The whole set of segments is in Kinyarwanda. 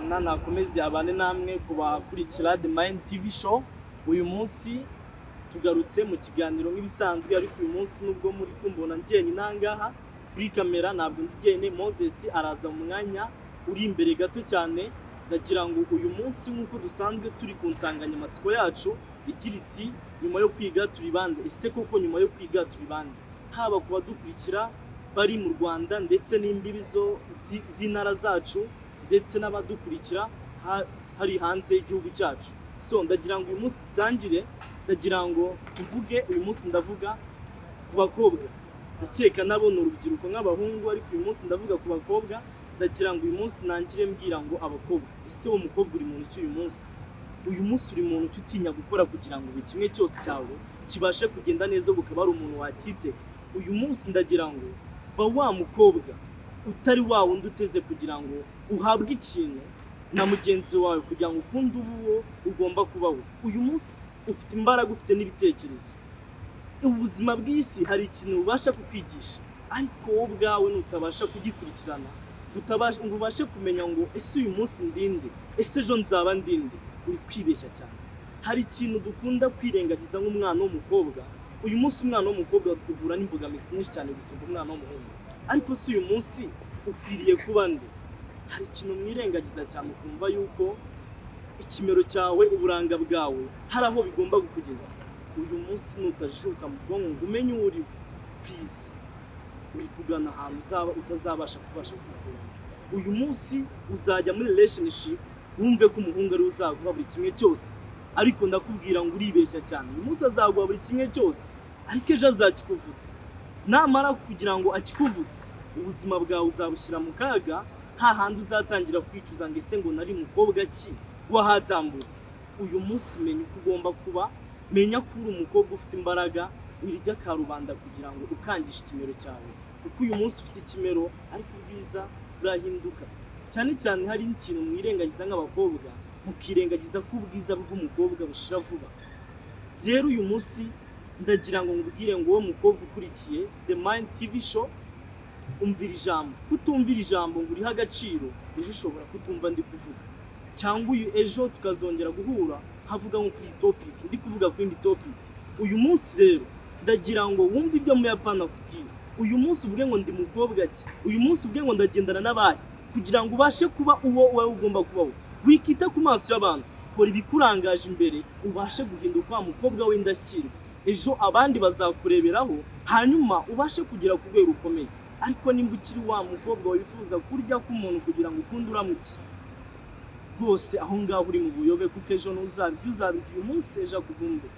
Y'imana nakomeze abane namwe ku bakurikira The Mind TV Show. Uyu munsi tugarutse mu kiganiro nk'ibisanzwe, ariko uyu munsi nubwo muri kumbona njyenyine aha ngaha kuri kamera, ntabwo ndi jyenyine. Moses araza mu mwanya uri imbere gato cyane. Ndagira ngo uyu munsi, nk'uko dusanzwe turi ku nsanganyamatsiko yacu igira iti: "Nyuma yo kwiga turi bande?" Ese koko nyuma yo kwiga turi bande? Haba ku badukurikira bari mu Rwanda ndetse n'imbibi zo z'intara zacu, ndetse n'abadukurikira hari hanze y'igihugu cyacu. So ndagira ngo uyu munsi dutangire, ndagira ngo tuvuge. Uyu munsi ndavuga ku bakobwa. Ndakeka nabo ni urubyiruko nk'abahungu, ariko uyu munsi ndavuga ku bakobwa. Ndagira ngo uyu munsi nangire mbwira ngo: abakobwa, ese wowe mukobwa uri muntu ki uyu munsi? Uyu munsi uri muntu ki utinya gukora kugira ngo buri kimwe cyose cyawe kibashe kugenda neza, ukaba ari umuntu wakitega? Uyu munsi ndagira ngo ba wa mukobwa utari wa wundi uteze kugira ngo uhabwe ikintu na mugenzi wawe kugira ngo ukunde ube uwo ugomba kuba we. Uyu munsi ufite imbaraga, ufite n'ibitekerezo. Ubuzima bw'isi hari ikintu bubasha kukwigisha, ariko wowe ubwawe nutabasha kugikurikirana, ngo ubashe kumenya ngo: "Ese uyu munsi ndinde? Ese ejo nzaba ndinde?" Uri kwibeshya cyane. Hari ikintu dukunda kwirengagiza nk'umwana w'umukobwa. Uyu munsi umwana w'umukobwa uhura n'imbogamizi nyinshi cyane gusumba umwana w'umuhungu. Ariko si uyu munsi ukwiriye kuba nde? Hari ikintu mwirengagiza cyane, ukumva yuko ikimero cyawe, uburanga bwawe, hari aho bigomba kukugeza. Uyu munsi nutajijuka mu bwonko ngo umenye uwo uri we, please, uri kugana ahantu uzaba utazabasha kubasha kwikuramo. Uyu munsi uzajya muri relationship wumve ko umuhungu ariwe uzaguha buri kimwe cyose, ariko ndakubwira ngo uribeshya cyane. Uyu munsi azaguha buri kimwe cyose, ariko ejo azakikuvutsa. Namara kugira ngo akikuvutse, ubuzima bwawe uzabushyira mu kaga, hahandi uzatangira kwicuza ngo: "Ese ngo nari mukobwa ki wahatambutse?" Uyu munsi menya uko ugomba kuba, menya ko uri umukobwa ufite imbaraga. Wirya karubanda kugira ngo ukangishe ikimero cyawe, kuko uyu munsi ufite ikimero, ariko ubwiza burahinduka cyane cyane. Hari ikintu mwirengagiza nk'abakobwa, mukirengagiza ko ubwiza bw'umukobwa bushira vuba. Rero uyu munsi ndagira ngo nkubwire ngo: wowe mukobwa ukurikiye The Mind TV Show, umvira ijambo. Kutumvira ijambo ngo urihe agaciro, ejo ushobora kutumva ndi kuvuga, cyangwa uyu ejo tukazongera guhura havuga nko kuri iyi topic ndi kuvuga kuri indi topic. Uyu munsi rero ndagira ngo wumve ibyo Muyapani akubwira. Uyu munsi uvuge ngo: "Ndi mukobwa ki?" Uyu munsi uvuge ngo: "Ndagendana n'abahe?" Kugira ngo ubashe kuba uwo wowe ugomba kubaho. Wikita ku maso y'abantu, kora ibikurangaje imbere, ubashe guhinduka wa mukobwa w'indashyikirwa. Ejo abandi bazakureberaho, hanyuma ubashe kugera ku rwego rukomeye. Ariko nimba ukiri wa mukobwa wifuza kurya k'umuntu kugira ngo ukunde uramuke rwose, aho ngaho uri mu buyobe, kuko ejo ntuzabirya. Uzabirya uyu munsi, ejo akuvumbure.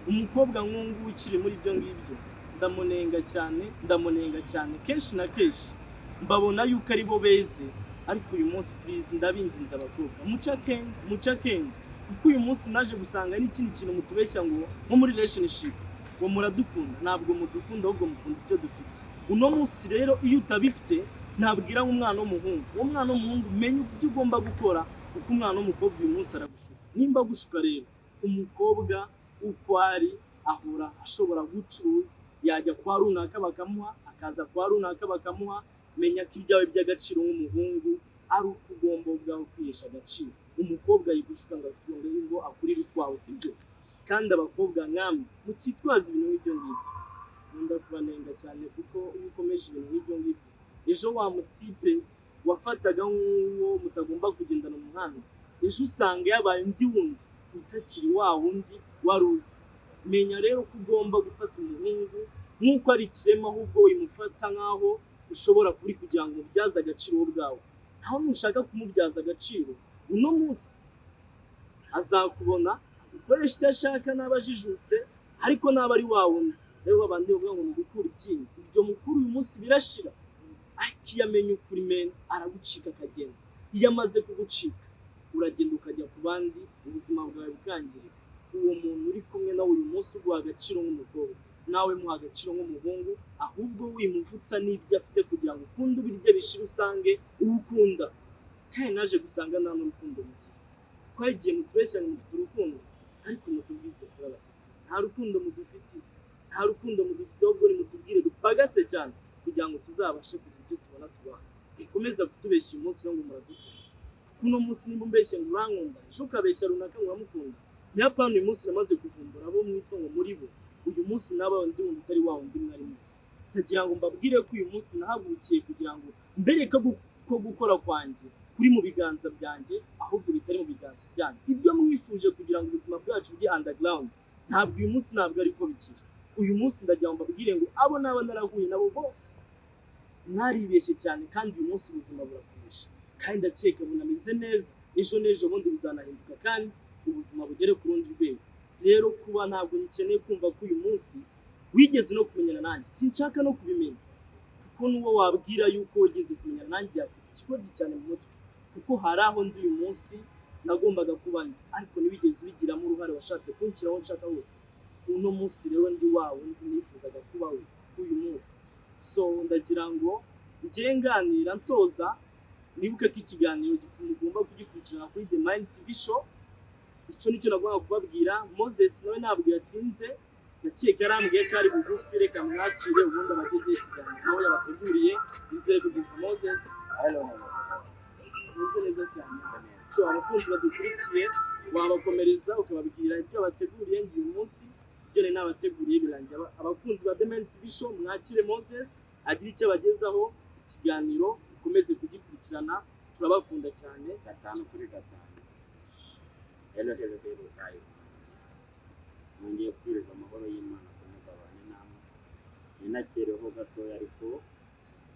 Umukobwa nk'ubu ukiri muri ibyo ngibyo, ndamunenga cyane, ndamunenga cyane. Kenshi na kenshi mbabona yuko ari bo beze. Ariko uyu munsi, please, ndabinginze abakobwa, muce akenge, muce akenge, kuko uyu munsi naje gusanga n'ikindi kintu mutubeshya, ngo nko muri relationship ngo muradukunda. Ntabwo mudukunda, ahubwo mukunda ibyo dufite uno munsi. Rero iyo utabifite, nabwira nk'umwana w'umuhungu, uwo mwana w'umuhungu, menya ibyo ugomba gukora, kuko umwana w'umukobwa uyu munsi aragushuka. Nimba agushuka rero, umukobwa uko ari ahora ashobora gucuruza, yajya kwa runaka bakamuha, akaza kwa runaka bakamuha. Menya ko ibyawe by'agaciro nk'umuhungu ari uko ugomba ubwawe kwihesha agaciro. Umukobwa yigushuka ngo atunge ngo akurire ukwawe, sibyo? Kandi abakobwa nkamwe mutitwaza ibintu nk'ibyo ngibyo, nkunda kubanenga cyane, kuko iyo ukomeje ibintu nk'ibyo ngibyo, ejo wa mutipe wafataga nk'uwo mutagomba kugendana mu muhanda, ejo usanga yabaye undi wundi utakiri wa wundi wari uzi. Menya rero ko ugomba gufata umuhungu nk'uko ari ikirema, ahubwo wimufata nk'aho ushobora kuri kugira ngo umubyaze agaciro wowe ubwawe. Aho nushaka kumubyaza agaciro, uno munsi azakubona ukoresha icyo ashaka n'aba ajijutse, ariko naba ari wa wundi rero babandi bavuga ngo ni ugukura ibyinyo, ibyo mukuru uyu munsi birashira. Ariko iyo amenye ukuri mena, aragucika akagenda. Iyo amaze kugucika, uragenda ukajya ku bandi, ubuzima bwawe bukangirika. Uwo muntu uri kumwe nawe uyu munsi uguha agaciro nk'umukobwa, nawe muha agaciro nk'umuhungu, ahubwo wimuvutsa n'ibyo afite kugira ngo ukunde ubirye bishire, usange uwo ukunda. Kandi naje gusanga nta n'urukundo mugira, kuko hari igihe mutubeshya ngo mufite urukundo, ariko mutubwize kuri abasisi, nta rukundo mudufitiye, nta rukundo mudufite. Ahubwo nimutubwire dupagase cyane kugira ngo tuzabashe kugira ibyo tubona tubaha. Bikomeza kutubeshya uyu munsi rero ngo muradukunda, kuko Kuno munsi nimba umbeshye ngo urankunda, ejo ukabeshya runaka ngo uramukunda, nyapana. Uyu munsi namaze kuvumbura abo mwitwa ngo muri bo. Uyu munsi nawe undi wundi utari wa wundi mwari muzi. Ndagira ngo mbabwire ko uyu munsi nahagurukiye kugira ngo mbereke ko gukora kwanjye kuri mu biganza byanjye, ahubwo bitari mu biganza byanyu. Ibyo mwifuje kugira ngo ubuzima bwacu bujye underground, ntabwo uyu munsi, ntabwo ariko bikiri. Uyu munsi ndagira ngo mbabwire ngo abo naba narahuye nabo bose, mwaribeshye cyane. Kandi uyu munsi ubuzima burakomeje, kandi ndakeka bunameze neza. Ejo n'ejo bundi buzanahinduka kandi ubuzima bugere ku rundi rwego. Rero kuba ntabwo ngikeneye kumva ko uyu munsi wigeze no kumenyana nanjye, sinshaka no kubimenya, kuko n'uwo wabwira yuko wigeze kumenyana nanjye yakwita ikigoryi cyane mu mutwe, kuko hari aho ndi uyu munsi nagombaga kuba ndi, ariko ntiwigeze ubigiramo uruhare. Washatse kunshyira aho nshaka hose. Uno munsi rero ndi wa wundi nifuzaga kuba we uyu munsi. So ndagira ngo njye nganira nsoza, nibuke ko ikiganiro mugomba kugikurikirana kuri The Mind TV Show. Icyo nicyo nagombaga kubabwira. Moses nawe ntabwo yatinze, ndakeka yarambwiye ko ari bugufi. Reka mwakire, ubundi abagezeho ikiganiro nawe yabateguriye. Nizere kugeza Moses meze neza cyane. So abakunzi badukurikiye, wabakomereza ukababwira ibyo wabateguriye. Uyu munsi ibyo nari nabateguriye birangiye. Abakunzi ba The Mind TV Show, mwakire Moses agira icyo abagezaho. Ikiganiro ukomeze kugikurikirana, turabakunda cyane. Gatanu kuri gatanu. Hello, hello, hello guys, nongeye kwirirwa. Amahoro y'Imana akomeza abane namwe. Ninakereho gatoya, ariko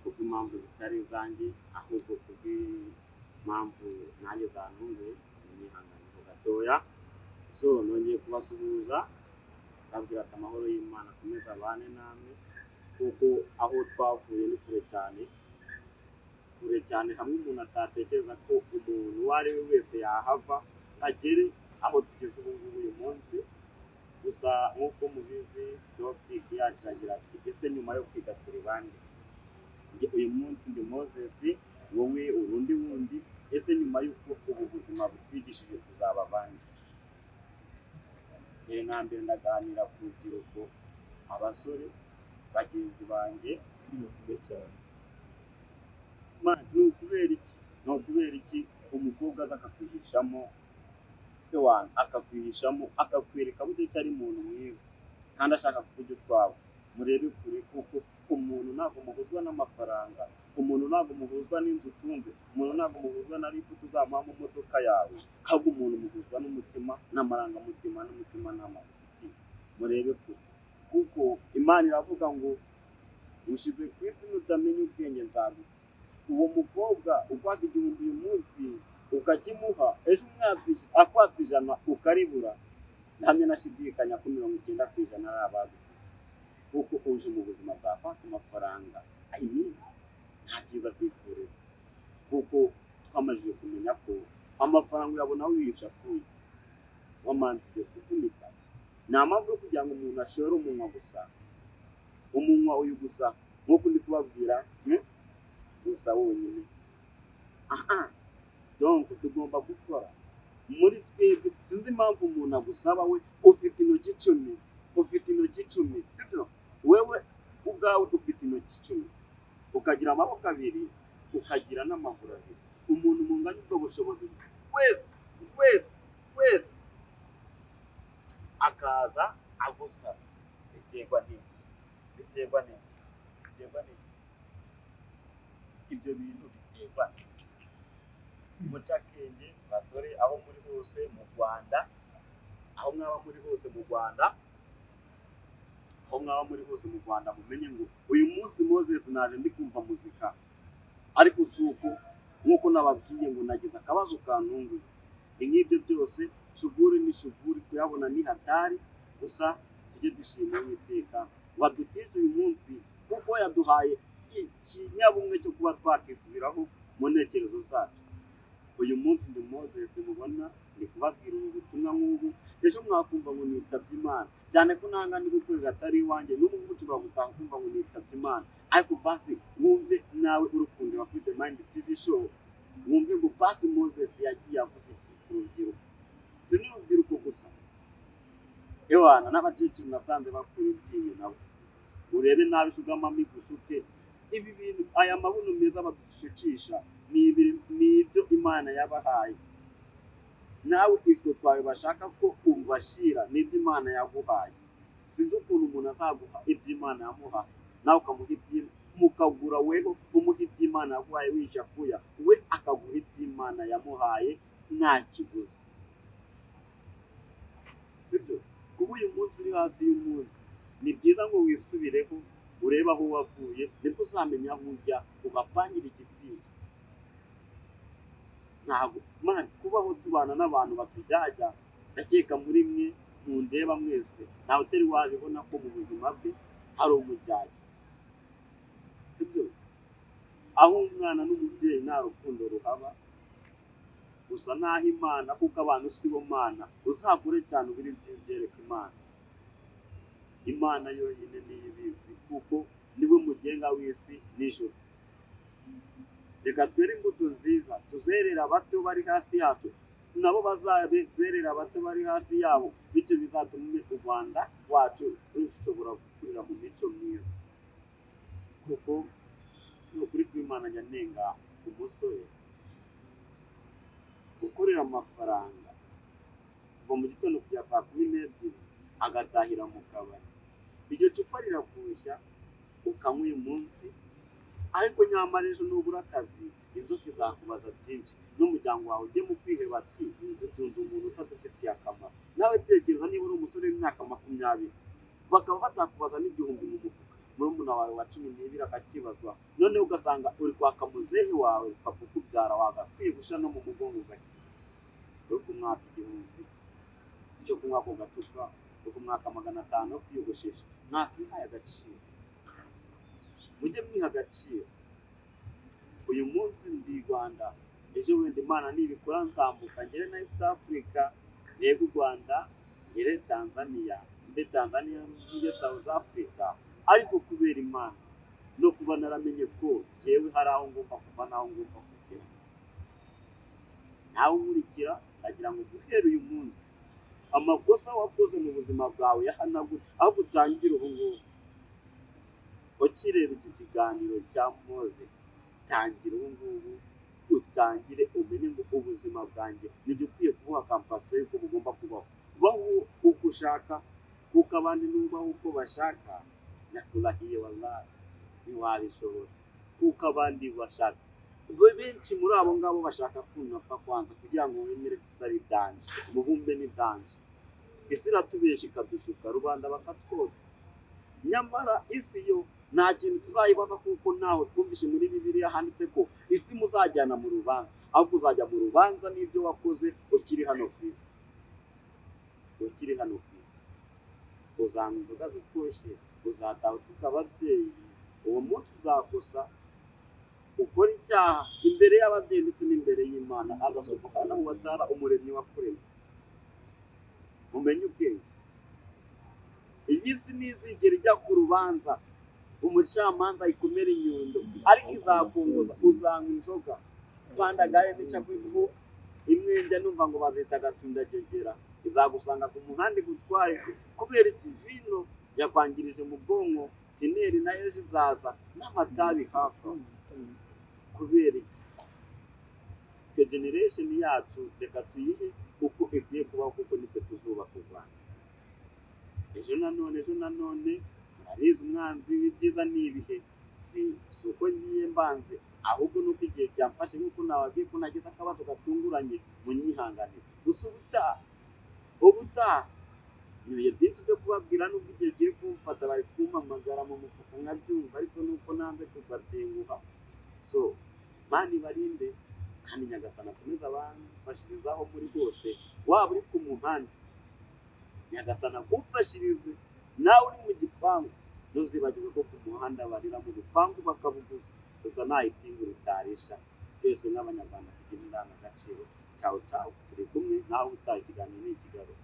kubw'impamvu zitari izanjye, ahubwo kubw'impamvu nanjye zantunguye, nimwihanganeho gatoya. So nongeye kubasuhuza, babwira ati amahoro y'Imana akomeza abane namwe, kuko aho twavuye ni kure cyane, kure cyane, hamwe umuntu atatekereza ko umuntu uwo ari we wese yahava agere aho tugeze ubu ngubu uyu munsi. Gusa nk'uko mubizi, topic yacu iragira ati: "Ese nyuma yo kwiga turi bande?" Njye uyu munsi ndi Moses, wowe urundi wundi. Ese nyuma y'uko ubu buzima butwigishije tuzaba bande? Mbere na mbere ndaganira ku rubyiruko, abasore bagenzi banjye. Man, ni ukubera iki, ni ukubera iki umukobwa aza akakwihishamo, ewana, akakwihishamo, akakwereka buryo ki ari umuntu mwiza kandi ashaka kukurya utwawe? Murebe kure, kuko umuntu ntabwo muhuzwa n'amafaranga, umuntu ntabwo muhuzwa n'inzu utunze, umuntu ntabwo muhuzwa na lift uzamuha mu modoka yawe, ahubwo umuntu muhuzwa n'umutima n'amarangamutima n'umutimanama ufitiye. Murebe kure, kuko Imana iravuga ngo ushize ku isi nutamenya ubwenge nzaguta. Uwo mukobwa ukwaka 1000 uyu munsi ukakimuha, ejo akwatse 100 ukaribura, ntamye nashidikanya ko 90% ari abaguze, kuko uje mu buzima bwa kwaka amafaranga. I mean, nta cyiza kwifuriza, kuko twamajije kumenya ko amafaranga uyabona wiyusha akuye, wamanjije kuvunika. Nta mpamvu yo kugira ngo umuntu ashore umunwa gusa, umunwa uyu gusa, nk'uko ndi kubabwira, gusa wonyine. Aha donc tugomba gukora muri twebwe. Sinzi impamvu umuntu agusaba, we ufite intoki 10, ufite intoki 10, sibyo? Wewe ubwawe ufite intoki 10, ukagira amaboko abiri, ukagira n'amaguru abiri. Umuntu munganya ubwo bushobozi wese wese wese akaza agusaba, biterwa n'iki? Biterwa n'iki? Biterwa n'iki? Ibyo bintu biterwa n'iki? Muce akenge basore, aho muri hose mu Rwanda, aho mwaba muri hose mu Rwanda, aho mwaba muri hose mu Rwanda, mumenye ngo uyu munsi Moses naje ndi kumva muzika, ariko si uko. Nk'uko nababwiye ngo nagize akabazo kantunguye, ni nk'ibyo byose. Shuguri ni shuguri, kuyabona ni hatari. Gusa tujye dushima Uwiteka wadutije uyu munsi, kuko yaduhaye ikinyabumwe cyo kuba twakisubiraho mu ntekerezo zacu. Uyu munsi ndi Moses mubona ndi kubabwira ubu butumwa. Nk'ubu ejo mwakumva ngo nitabye Imana, cyane ko nanga ndi gukorera atari iwanjye. N'ubu ngubu nshobora gutaha kumva ngo nitabye Imana, ariko basi wumve nawe uri kundeba kuri The Mind TV Show, wumve ngo basi Moses yagiye avuze iki ku rubyiruko. Si n'urubyiruko gusa, ewana, n'abakecuru nasanze bakura ibyinyo nabo. Urebe nabi, sugar mummy gushuke ibi bintu. Aya mabuno meza badushukisha ni Ni ibyo Imana yabahaye. Nawe utwo twawe bashaka ko ubashira ni ibyo Imana yaguhaye. Sinzi ukuntu umuntu azaguha ibyo Imana yamuhaye, nawe ukamuha ibyo, mukagura weho umuha ibyo Imana yaguhaye wishyura kuya, we akaguha ibyo Imana yamuhaye nta kiguzi. Sibyo? Kuba uyu munsi uri hasi y'umunsi, ni byiza ngo wisubireho, urebe aho wavuye, nibwo uzamenya aho ujya, ugapangira igikwiye. Ntabwo, man, kubaho tubana n'abantu batujyajya. Ndakeka muri mwe mundeba mwese ntawe utari wabibona ko mu buzima bwe hari umujyajya. Sibyo? Aho umwana n'umubyeyi nta rukundo ruhaba, gusa naho Imana, kuko abantu si bo Mana. Uzagure cyane ubiri ibyo byereka Imana. Imana yonyine niyo ibizi, kuko niwe mugenga w'isi n'ijuru. Reka twere imbuto nziza, tuzerere abato bari hasi yacu, nabo bazazerera abato bari hasi yabo, bityo bizatuma u Rwanda rwacu rushobora gukurira mu mico myiza. Kuko ni ukuri kw'Imana, nyanenga umusore gukorera amafaranga kuva mu gitondo kugera saa 12, agatahira mu kabari. Iryo cupa rirakushya, ukanywa uyu munsi, ariko nyamara ejo nubura akazi, inzoka izakubaza byinshi, n'umuryango wawe ujye mu kwiheba, ati: "Dutunze umuntu utadufitiye akamaro." Nawe tekereza niba uri umusore w'imyaka 20, bakaba batakubaza n'igihumbi mu mufuka, murumuna wawe wa 12 akakibazwa, noneho ugasanga uri kwaka muzehe wawe, papa ukubyara, wagakwiye gushyira no mu mugongo, ugahita uri kumwaka 1000 cyo kunywa ako gacupa, uri kumwaka 500 yo kwiyogoshesha. Mwakwihaye agaciro, mujye mwiha agaciro. Uyu munsi ndi i Rwanda, ejo wenda Imana nibikora nzambuka ngere na East Africa, ndebe u Rwanda, ngere Tanzania, mbe Tanzania njye South Africa. Ariko kubera Imana no kuba naramenye ko yewe hari aho ngomba kuva n'aho ngomba kugera, nawe unkurikira, ndagira ngo guhera uyu munsi amakosa wakoze mu buzima bwawe yahanagure, ahubwo utangire ubu ngubu. Ukireba iki kiganiro cya Moses, tangira ubu ngubu, utangire umenye ngo ubuzima bwanjye nijya ukwiye kubuha kampasite y'uko bugomba kubaho. Baho uko ushaka, kuko abandi nubaho uko bashaka, nakurahiye wallahi ntiwabishobora, kuko abandi bashaka, benshi muri abo ngabo bashaka kunapfa kwanza kugira ngo wemere ko isi ari danger, umubumbe ni danger. Isi iratubesha, ikadushuka, rubanda bakatwota, nyamara isi yo nta kintu tuzayibaza, kuko ntaho twumvishe muri Bibiliya handitse ko isi muzajyana mu rubanza. Ahubwo uzajya mu rubanza n'ibyo wakoze ukiri hano ku isi. Ukiri hano ku isi uzanywa inzoga zitoshe, uzataha utuka ababyeyi. Uwo munsi uzakosa, ukora icyaha imbere y'ababyeyi ndetse n'imbere y'Imana Allah subhanahu wa ta'ala, umuremyi wakuremye. Mumenye ubwenge, iyi si ntizigera ijya ku rubanza umucamanza ikomera inyundo, ariko izakunguza. Uzanywa inzoga pandagare nica ku ivu imwe, njya numva ngo bazita gatundagegera, izagusanga ku muhanda igutware. Kubera iki? Vino yakwangirije mu bwonko, tineri nayo ejo izaza n'amatabi hafi aho. Kubera iki? Twe generation yacu reka tuyihe uko ikwiye kubaho, kuko nitwe tuzubaka u Rwanda ejo. Nanone ejo nanone murabizi, umwanzi w'ibyiza ni ibihe. Si uko ngiye mbanze, ahubwo nuko igihe cyamfashe, nk'uko nababwiye ko nagize akabazo gatunguranye, munyihanganire. Gusa ubutaha nyoye byinshi byo kubabwira, nubwo igihe kiri kumfata, bari kumpamagara mu mufuka nkabyumva, ariko nuko nanze kubatenguha. So Mani barinde, kandi Nyagasana akomeze abamfashirizaho muri hose. Waba uri ku muhanda, Nyagasana agumfashirize. Nawe uri mu gipangu, ntuzibagirwe ko ku muhanda barira, mu bipangu bakabuguza. Gusa nta ipingu ritarisha. Twese nk'Abanyarwanda tugira indangagaciro. Cawu cawu, turi kumwe nawe utaha. Ikiganiro ni ikiganiro.